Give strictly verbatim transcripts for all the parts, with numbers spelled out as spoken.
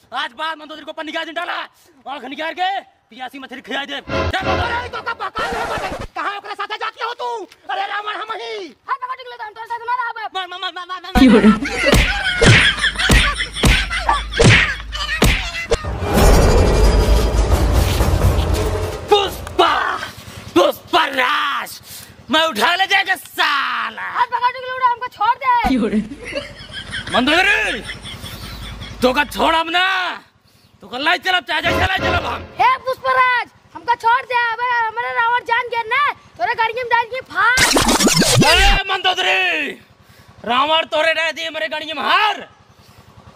आज बाद मंदोदरी को ऊपर निगाह जिन डाला। आँख निकाल के पियासी मछली खिया दे। चल, बोलो। अरे, तो का बका है, बका? कहाँ ओकरे साथे जाती हो तू? अरे, रावण हम ही। हट, बका, टिकले, तो हम तोरे साथ ना रहबे। मार, मार, मार। पुष्पा, पुष्पा राज, मैं उठा ले जाएगा साला। हट, बका, टिकले, उड़ा, हमको छोड़ दे। मंदोदरी, तो का छोड़ब ना। तू कल्ला ही चलब, चाहे जैसे लाई चलब हम। हे पुष्पराज, हमका छोड़ दे, अबे हमरे रावण जान गया ना, तोरे गाड़िया में डाल के फाड़। अरे मंदोदरी, रावण तोरे डाल दिए हमरे गाड़िया में हार,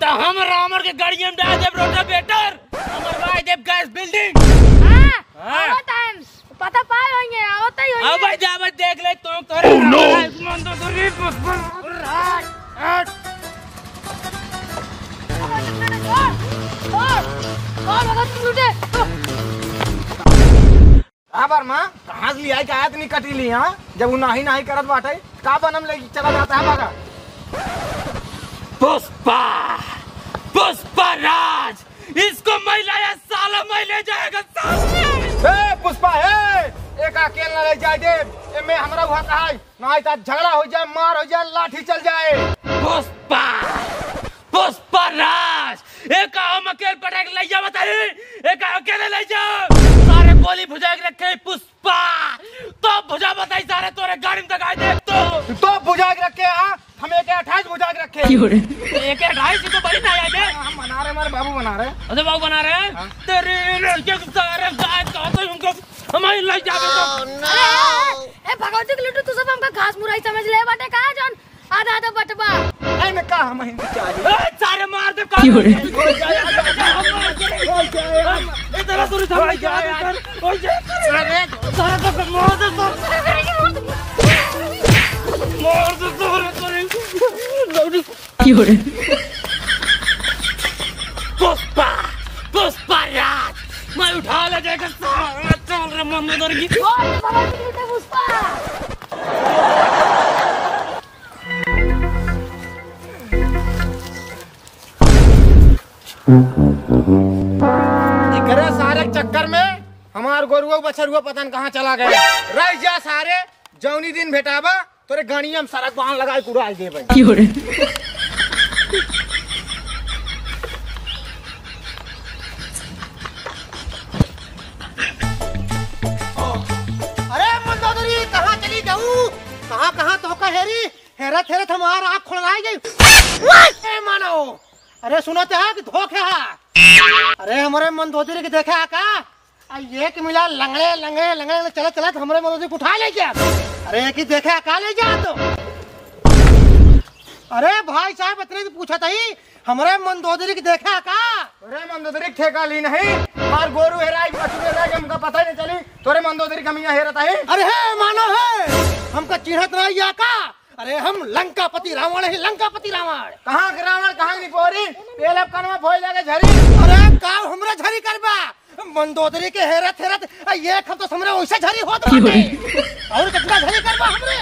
तो हम रावण के गाड़िया में डाल देब रोटावेटर, हम मरवाई देब गैस वेल्डिंग। हाँ, हाँ। आवत हम। पता पाए होइहैं, आवत ही होइहैं। अब भाई जा, भाई देख ले, तू तोरे Oh, no! रावण, मंदोदरी, पुष्पराज। हट। छोड़, छोड़, छोड़, मगर तू लूटे। हाँ, बर्मा, कहाँ से लियाई के आया इतनी कटीली, हाँ? जब वो नाही, नाही करत बाटे, का बनम ले चला जाता है, भागा। पुष्पा, पुष्पा राज, इसको मैं लाया साला, मैं ले जाएगा साला। ए, पुष्पा, ए, एक अकेल ना ले जाए दे, ए, मैं हमरा हुआ कहा है। नाहीं तो झगड़ा हो जाए, मार हो जाए, लाठी चल जाए। पुष्पा, पुष्पा राज, एक हम अकेल पटक ले जा बताई, एक अकेले ले जा। सारे गोली भुजा के रखे पुष्पा, तो भुजा बताई सारे तोरे गाड़ी में दगाई दे तो। तो भुजा के रखे, हाँ, हम एक अट्ठाईस भुजा के रखे। क्यों रे? एक अट्ठाईस तो बड़ी ना आए बे। हम बना रहे, हमारे बाबू बना रहे। अरे बाबू बना रहे हैं? हाँ। तेरे लड़के को सारे गाय का तो उनको हमारी लग जावे तो। अरे, ए, ए, भगवती के लुट्टू, तू सब हमका घास मुरई समझ ले बाटे का जौन आधा आधा बटबा। ए, में का हम हिंदी चाही? ए, सारे मार दे, का क्यों रे? हो जाए, हो जाए, हो जाए, हो जाए। ए, तेरा तू हो जाए, हो जाए। अरे, सारा तो मार दे, सारा। मार दे, सारा, सारा। क्यों रे? पुष्पा, पुष्पा राज, मैं उठा ले जाएगा सारा, चल रे मंदोदरी। ओ, भगवान की लूटे पुष्पा। एकरे सारे चक्कर में हमार गोरुआ बछरुआ पता न कहाँ चला गया। रह जा सारे, जौनी दिन भेटाबा, तोरे गाड़िया में सड़क बांध लगाई के उड़ाई देबे। क्यों रे? अरे मंदोदरी, कहाँ चली जाऊ? कहाँ, कहाँ तोहका हेरी? हेरत, हेरत हमार आँख खोलनाई गई। ए मानो, अरे सुनत है कि धोखे है? अरे हमरे मंदोदरी के देखे है का? आ, एक मिला लंगड़े, लंगड़े, लंगड़े, लंगड़े चलत, चलत हमरे मंदोदरी के उठा ले गया। अरे, एक ही देखे, का ले जा तो? अरे भाई साहब, इतने दिन पूछत ही, हमरे मंदोदरी के देखे का? अरे, मंदोदरी के ठेका ली नहीं, हमार गोरू हेराई, बछरू हेराई, हमका पता ही नहीं चली। तोरे मंदोदरी के हम यहाँ हेरत ही। अरे हे, मानो है, हमका चिन्हत नहीं या का? अरे हम लंकापति रावण है, लंकापति रावण। कहाँ के रावण, कहाँ के निपोरी? पेलब कनवा फोई लगे झरी। अरे का हमरा झरी करबा? मंदोदरी के हेरत हेरत, आ, ये खब तो हमरे वैसे झरी होत बाटे। और कितना झरी करबा हमरे?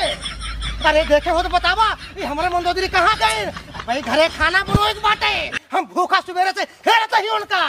अरे देखे हो तो बतावा, ये हमरे मंदोदरी कहाँ गए? भाई घरे खाना बनोए के बाटे, हम भूखा सुबेरे से हेरत ही उनका।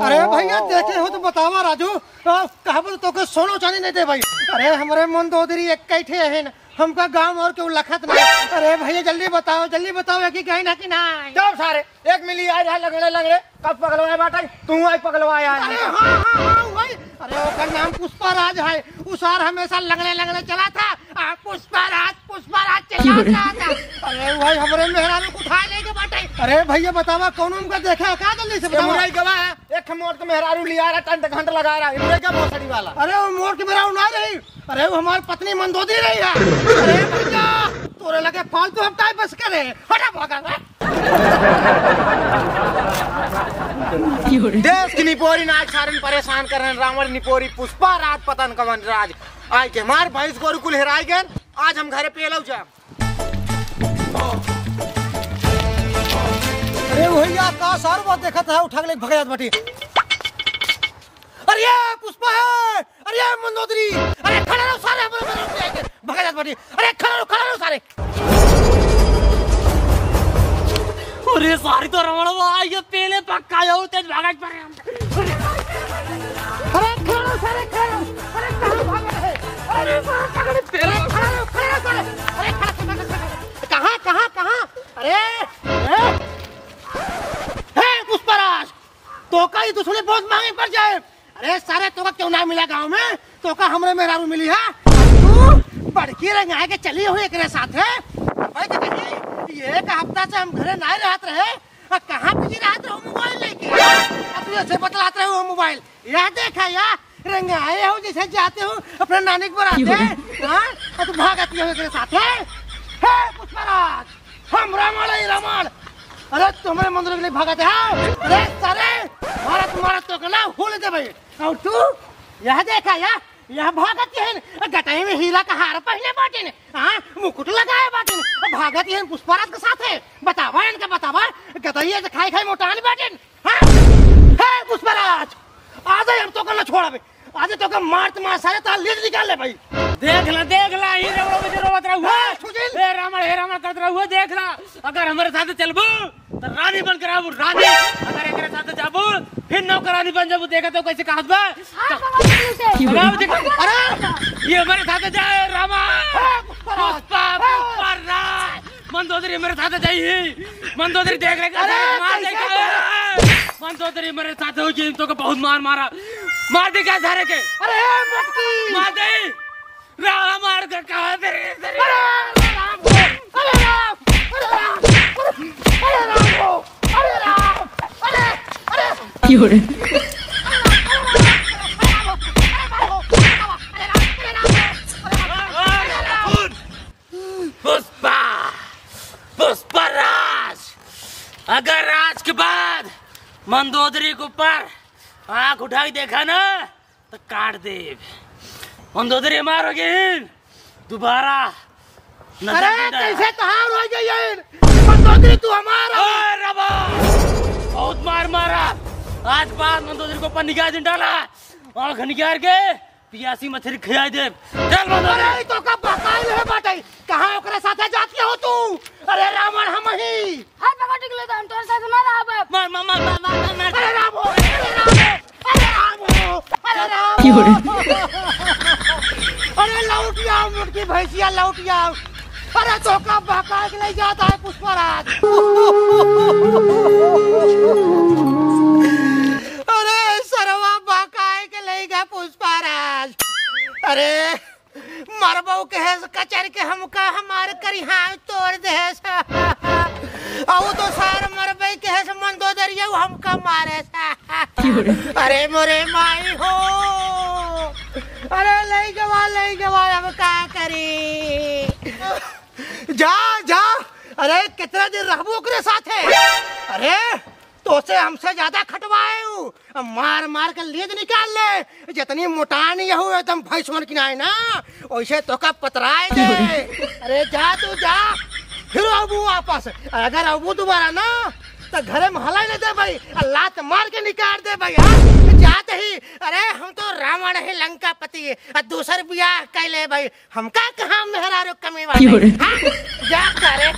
अरे भैया देखे हो तो बतावा राजू, आ, कहबो तो तोके सोनो चांदी नहीं दे भाई। अरे हमरे मंदोदरी एक कैठे है ना, हमका गाँव और केहू लखत नहीं। अरे भैया, जल्दी बताओ, जल्दी बताओ, यकी गइन है कि नहीं? चुप सारे, एक मिली आए रहा लंगड़े लंगड़े, कब पगलवाए बाटे, तू आई पगलवाए आए। अरे हाँ, हाँ, हाँ, वही। अरे ओकर नाम पुष्पा राज है, उ सार हमेशा लंगड़े लंगड़े चला था, आ, पुष्पा राज, पुष्पा राज चला था। अरे वही हमरे मेहरारू को उठा लेके बाटे। अरे भैया बतावा, कौन हमका देखा है का? जल्दी से ये बतावा। मुरई गवा है, एक मोट के मेहरारू लिया रहा, टंट घंट लगा रहा, ये मुरई का भोसड़ी वाला। अरे वो मोट के मेहरारू ना रही, अरे वो हमार पत्नी मंदोदरी रही है। अरे भैया, तोरे लगे फालतू हम टाइम बस करे, हटा भागा। देश की निपोरी नाच सारन परेशान कर रहे हैं, रावण निपोरी पुष्पा राज पतन कवन राज। आए के हमार भैंस गोरू कुल हेराई गए, आज हम घरे पेलव जा। अरे भैया, का सार बात देखत है, उठा के ले भगा जात बाटी। अरे ये पुष्पा है, अरे ये मंदोदरी, अरे खड़ा रहो सारे, हमारे, हमारे, हमारे, भगा जात बाटी। अरे खड़ा रहो, खड़ा रहो सारे। अरे सारी तो रमण बा, ये पहले पक्का है, तेज भागत पर। अरे खड़ा, सारे खड़ा। अरे कहाँ भाग रहे? अरे सारे पकड़े पहले। अरे खड़ा, खड़ा, सारे। अरे खड़ा, खड़ा, खड़ा, खड़ा। कहाँ, कहाँ, कहाँ? अरे, ए? हे पुष्पराज, तोका ई दूसरे बहुत महंगे पड़ जाए। अरे सारे, तोका केहू ना मिला गाँव में, तोका हमरे मेहरारू मिली है। तू बड़की रंगाए के चली हुई एकरे साथे। भाई तो कही, ये एक हफ्ता से हम घरे नाहीं रहत रहे, आ कहाँ बिजी रहत रहो मोबाइल लेके? आ तू ऐसे बतलात रहे हो मोबाइल, यह देखा या रंगाए हो जैसे जाते हो अपने नानी के बराते, हाँ? आ तू भागत हो एकरे साथे। हे पुष्पराज, हम रावण है, रावण। अरे, तुम्हरे मंदिर के लिए भागत है? अरे, सारे, मारत, मारत तोका ना, होले दे भाई। और तू, यह देखा, यह, यह भागत है, गटाई में हीरा का हार पहने बाटिन, हाँ, मुकुट लगाए बाटिन, भागत है पुष्पराज के साथे। बतावा इनका, बतावा, गदहिया से खाई खाई मोटान बाटिन, हाँ? हे पुष्पराज, आज ही हम तोका ना छोड़बे। आज तोका मारत मार सारे तार लीज निकाल ले भाई। देख ला, देख ला, ई रमण में जो रोवत रहुआ। हाँ, सुशील। हे रावण, हे रावण करत रहुआ, देख ला। अगर हमरे साथे चलबू, तो रानी बन के रहबू, रानी। अगर एकरे साथे जाबू, फिर नौकरानी बन जाबू। देखा तो कैसे कहत बा। हाँ, बाबा, ठीक है। बाबा, देख। अरे! ये हमरे साथे जाए, रावण। हाँ, पुष्पराज। पुष्पा, पुष्पराज। मंदोदरी मेरे साथ जाई ही। मंदोदरी देख रहे अरे, मार दे कैसे क्या? मंदोदरी मेरे साथ हो गई, तोका बहुत मार मारा। मार दे क्या सारे के? अरे, मटकी। मार दे। राम मार दे, कहाँ दे रे, दे रे? अरे, अरे राम को, अरे राम, अरे राम, अरे राम को, अरे राम, अरे, अरे। क्यों रे? पुष्पा, पुष्पराज, अगर आज के बाद मंदोदरी के ऊपर आँख उठाई देखा ना, तो काट देब। मंदोदरी हमार हो गई, दोबारा नजर अरे, नहीं डाला। कैसे तहार हो गई है? मंदोदरी तू हमार हो। ओए रबा, बहुत मार मारा। आज बाद मंदोदरी के ऊपर निगाह जिन डाला। आँख निकाल के पियासी मछरी खियाई देब। चल बंदर। अरे, ई तो का बकाइल है बाटे। कहाँ ओकरे साथे जाती हो तू? अरे रावण हम ही। हाय बाबा, टिकले तो हम तोरे साथ ना रहब। मार, मार, मार। अरे राम हो, अरे राम हो, अरे राम हो, अरे राम हो। क्यों रे? अरे लौट आओ, मोटकी भैंसिया लौट आओ। अरे तोका बहकाए के ले जाता है पुष्पराज। अरे सरवा बहकाए के ले गए पुष्पराज। अरे मरबो कहेस कचर के हमका हमार करिहान तोड़ देस। औ तो सार मरबे कहेस मंदोदरिया हमका मारेस। अरे मोरे माई हो, अरे लई गवा, लई गवा, अब का करी? जा, जा, अरे कितना दिन रहबू ओकरे साथे? अरे तोसे हमसे ज्यादा खटवाए उ, मार मार के लीद निकाल ले। जितनी मोटान यहू एकदम भैंसवन की नाई ना, वैसे तोका पतराए दे। अरे जा तू जा, फिर अबू वापस। अगर अबू दोबारा ना, तो घरे में हलाई नहीं दे भाई, आ लात मार के निकाल दे भाई। हाँ? जात ही, अरे हम तो रावण है लंकापति, आ दूसर बियाह कैले भाई, हमका कहाँ मेहरारू कमी वाले? हाँ? जा करे।